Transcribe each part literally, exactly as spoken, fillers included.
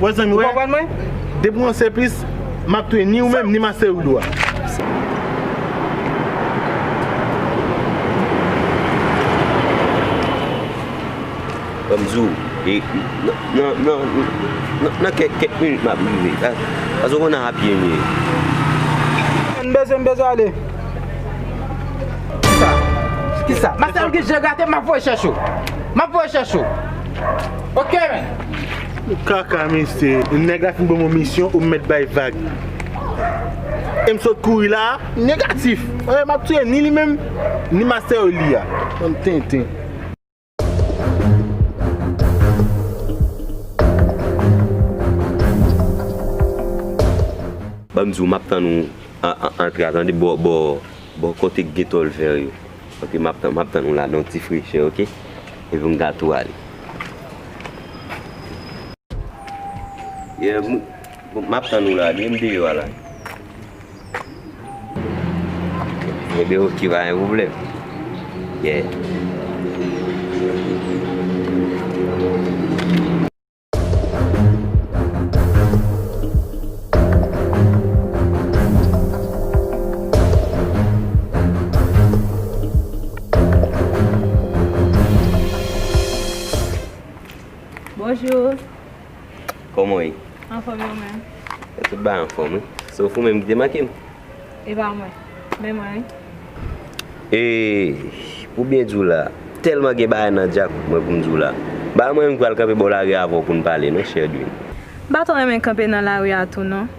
Wè zanmi, wè. Ou konprann mwen? Depi w an sèplis, m ap touye ni ou menm, ni Master Udo a. Ban m di w, e, nan, nan, nan, nan, nan kèk, kèk minit m ap rive. Pa, paske w konnen a pye m ye. M bezwen, m bezwen ale. Kisa? Kisa? Master Udo, je gate, m ap voye chèche w. M ap voye chèche w. Ok, men. Kaka, mesye. Nèg la fin ban mwen misyon, ou mèt bay vag. E m sot kouri la, negatif. E, m ap touye ni li menm, ni Master Udo a. Bann tenten. Ban m di w, m ap tann ou a, a, antre a, tande, bò, bò, bò kote k gen tòl vè yo. Ok, m ap tann, m ap tann ou la nan yon ti frechè, ok? Epi m ka tou ale. Yeah, m, bon, m ap tann ou la, li m deyò a la. Ebyen, ok, pa gen pwoblèm. Yeah. Bonjou. Kòman w ye? Anfòm, e ou menm? Tout bagay anfòm, wi. Sof ou menm ki te manke m. E pa mwen. Men mwen, wi. E, pou byen di w la, tèlman gen bagay nan djak mwen pou m di w la. Ba mwen menm pral kanpe bò lari avè w pou n pale, non, chè Edwin. M pa twò renmen kanpe nan lari a tou, non.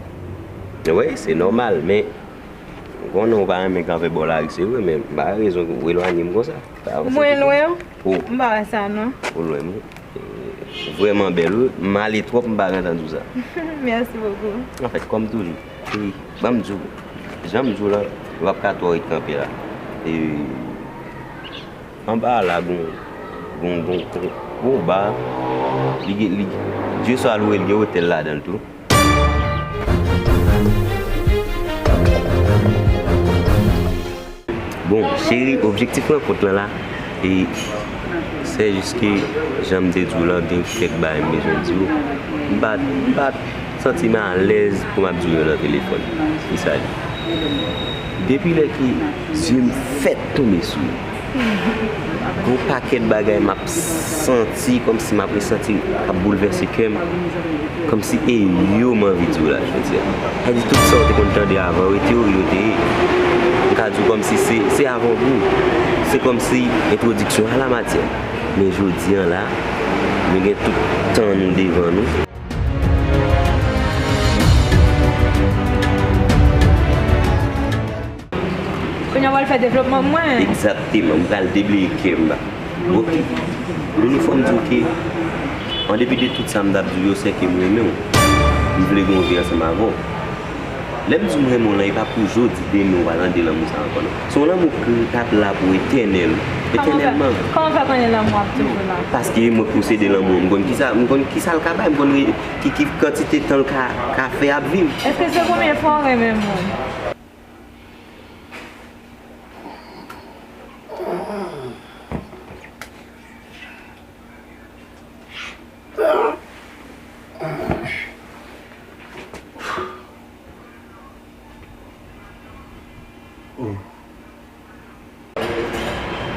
Wi, se nòmal, men ou konnen w pa renmen kanpe bò lari, se vre, men m pa gen rezon pou w elwanye m konsa. Mwen lwen w? M pa wè sa, non. Ou lwen m, wi. Vrèman bèl, wi. M ale twòp, m pa gentan di w sa. Mèsi bokou. Anfèt, kòm toujou, e, ban m di w, jan m di w la, w ap ka twò ret kanpe la. E, anba a la, gon, gon, gon, gon, gon ba, li gen, li, Dye swa lwe, li gen otèl ladan l tou. Bon, cheri, objektif rankont lan la, e, se jis ke, jan m te di w lan, gen kèk bagay m bezwen di w. M pa, m pa santi m alèz pou m ap di w yo nan telefòn. Kisa li? Depi lè ke zye m fèk tonbe sou ou, gon pakèt bagay m ap santi, kòmsi m ap resanti k ap boulvèse kè m. Kòmsi e yo m anvi di w la jodi a. Sa di tout sa w te konn tande avan yo, e teyori yo te ye. M ka di w kòmsi se, se avan gou. Se kòmsi entwodiksyon a la matyè. Men jodi a la, nou gen tout tan nou devan nou. Kounye a w al fè devlopman mwen. Egzakteman, m pral debleye kè m la. Ok. Louni, fò m di w ke, an depi de tout sa m t ap di w yo, se ke m renmen w. M vle gen yon vi ansanm avè w. Lè m di w m renmen w lan, e pa pou jodi, demen, w al rande lanmou sa ankò, non. Se yon lanmou k ap la pou etènèl. Etènèlman. Kòman w fè konnen lanmou ap toujou la? Paske mwen posede lanmou an. M konn kisa, m konn kisa l ka bay, m konn re-, ki, ki kantite tan l ka, ka fè ap viv. Èske se premye fwa w renmen moun?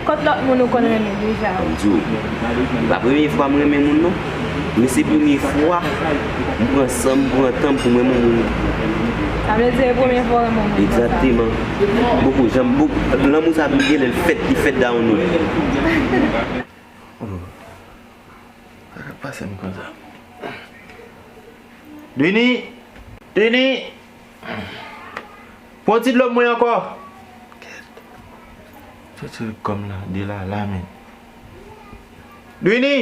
Kot lòt moun ou konn renmen deja? M di w, e pa premye fwa m renmen moun, non. Men se premye fwa m pran san m, pran tan m pou m renmen yon moun. Sa vle di e premye fwa w renmen yon moun konsa? Egzakteman. Bokou, jan m, bokou, lanmou sa ap genlè l fèt, li fèt download. Oh. Sa k ap pase m konsa? Dwini! Dwini! Pran ti dlo pou mwen ankò. Kèt. Soti kòm la, de la, la men. Dwini!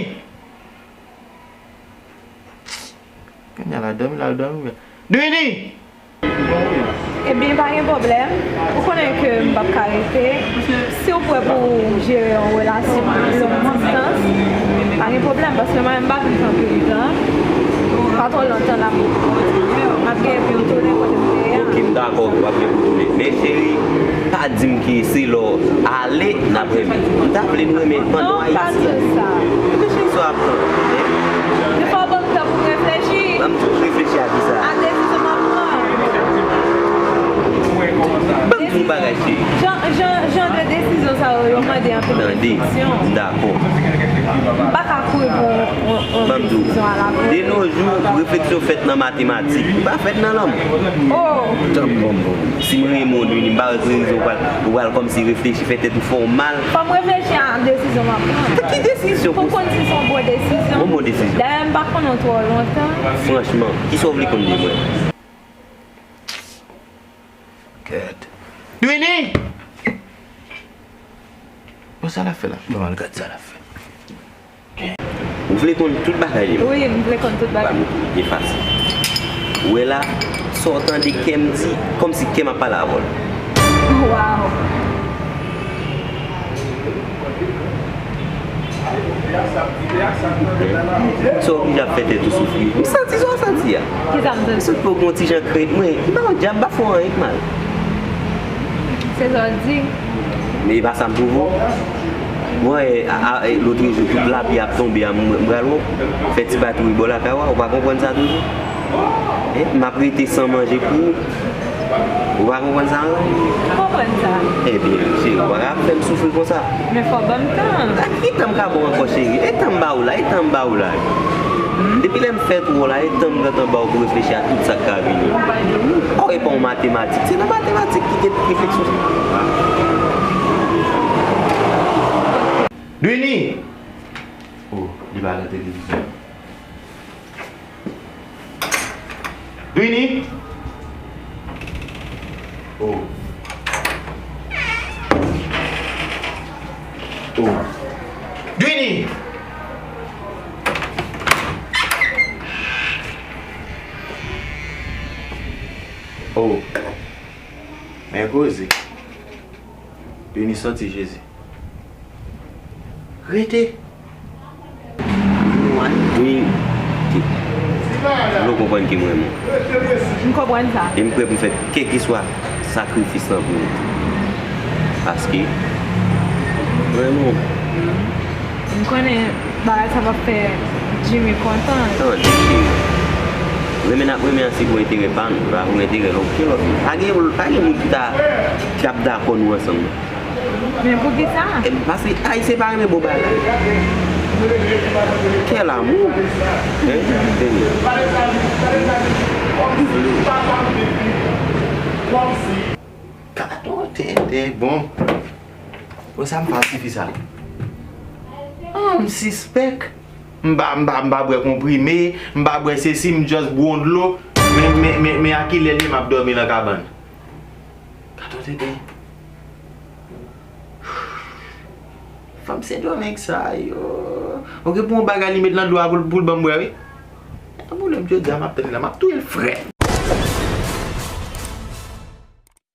Kounye a la, dòmi la, l dòmi. Dwini! Ebyen, pa gen pwoblèm. Ou konnen ke m p ap ka rete. Si w prè pou w jere yon relasyon long distans, pa gen pwoblèm, paske mwen menm m pa vin pran pil tan. Pa twò lontan n ap, n ap gen pou n tounen kote m te ye a. Ok, m dakò, w ap gen pou tounen. Men cheri, pa di m ke se lè w ale n ap renmen. M ta vle n renmen pandan w Ayiti. Non, pa di sa. Reflechi sou ap pran. Defwa w ban m tan pou m reflechi. Ban m De nos jours, refleksyon fèt nan matematik, li pa fèt nan lanmou. Oh! Tann bon, bon. Si m renmen w, Dwini, m pa wè ki rezon ou pral, ou pral kòmsi reflechi, fè tèt ou fè w mal. Fò m reflechi a desizyon m ap pran. Ki desizyon? Pou m konn si se yon bon desizyon. Yon bon desizyon. Dayè, m pa konn ou twò lontan. Franchman, kisa w vle konn de mwen? Gad. Dwini! Bon, sa l ap fè la? Bon, al gad sa l ap fè. Ou vle konn tout bagay de mwen? Wi, m vle konn tout bagay. Ba m, byen fasil. Ou wè la, sa w tande kè m di, kòmsi kè m ap pale avè w. Waw. Sa w oblije ap fè tèt ou soufri. M santi sa w santi a. Kisa m santi? Sot pou w gen yon ti jan krent mwen. M pa yon dyab, m pa fè w anyen k mal. Se sa w di. Men e pa sa m pwouve w. Mwen, a, a, e, lòt jou, tout lapli ap tonbe a, m, m pral wè w fè ti patwouy bò lakay w a, ou pa konprann sa toujou? E, m ap rete san manje pou ou. Ou pa konprann sa, non? M konprann sa. Ebyen, cheri, ou pa ka fè m soufri konsa. Men fò w ban m tan. A ki tan m ka ba w ankò, cheri? E tan m ba ou la, e tan m ba ou la. Depi lè m fèt wè w la, e tan m gentan ba w pou reflechi a tout sa k ka vini. Ou pa di m. Ò, e pa yon matematik, se nan matematik ki gen tout refleksyon sa. Dwini! Oh, li pa nan televizyon. Dwini! Oh. Oh. Dwini! Oh. Men koze. Dwini sòti, Jezi. Rete. Wi. Vle w konprann ke m renmen w. M konprann sa. E m prè pou m fè kèlkeswa sakrifis lan pou ou. Paske m renmen w. M konnen bagay sa p ap fè Jimmy kontan. Tande, cheri. Renmen n ap renmen an se pou enterè pa nou, e pa pou enterè lòt, okenn lòt moun. Pa gen, pa gen moun ki ta, ki ap dakò nou ansanm, non. Men poukisa? E, paske Ayisyen pa renmen bon bagay. Quel amour! Hein? Tande. Gadon tenten, bon. Bon, sa m pa tifi sa. Ah, m sispèk. M pa, m pa, m pa bwè konprime, m pa bwè sesi, m just bwon dlo. Men, men, men, men a kilè l ye m ap dòmi nan kabann? Gadon tenten. Fanm Sendomeng sa yo. Ok, pou yon bagay li met nan dlo a pou l, pou l ban m bwè, wi. Gen pwoblèm jodi a, m ap tann li la, m ap touye l frèt.